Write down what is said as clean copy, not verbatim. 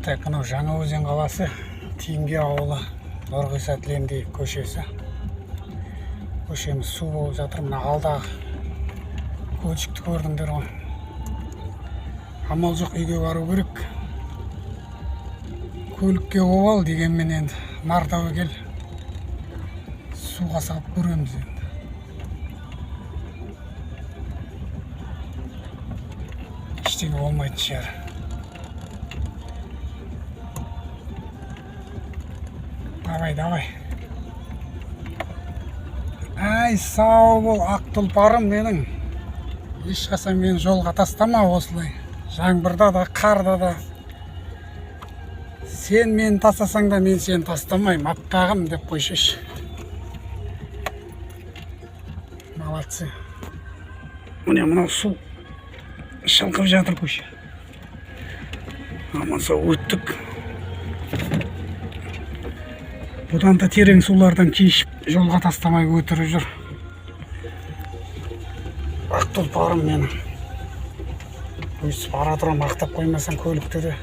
Так, мынау Жаңаөзен қаласы, Теңге ауылы, Нұрғиса Тілендиев көшесі. Көшеміз су болып жатыр. Мына алдағы көлшікті көрдіңдер ғой. Амал жоқ, үйге бару керек. Көлікке обал дегенмен, енді нар тәуекел, суға салып көреміз енді. Ештеңе болмайтын шығар. Давай, давай. Әй, сау бол, ақ тұлпарым менің. Ешқашан мені жолға тастама осылай. Жаңбырда да, қарда да. Сен мені тастасаң да, мен сені тастамаймын, аппағым деп қойшыш. Молодцы. Міне, мынау су шылқып жатыр көше. Аман сау өттік. Бұдан да терең сулардан кешіп, жолға тастамай өтіріп жүр. Ақ тұлпарым менің. Өйстіп ара тұра мақтап қоймасаң, көлікті де.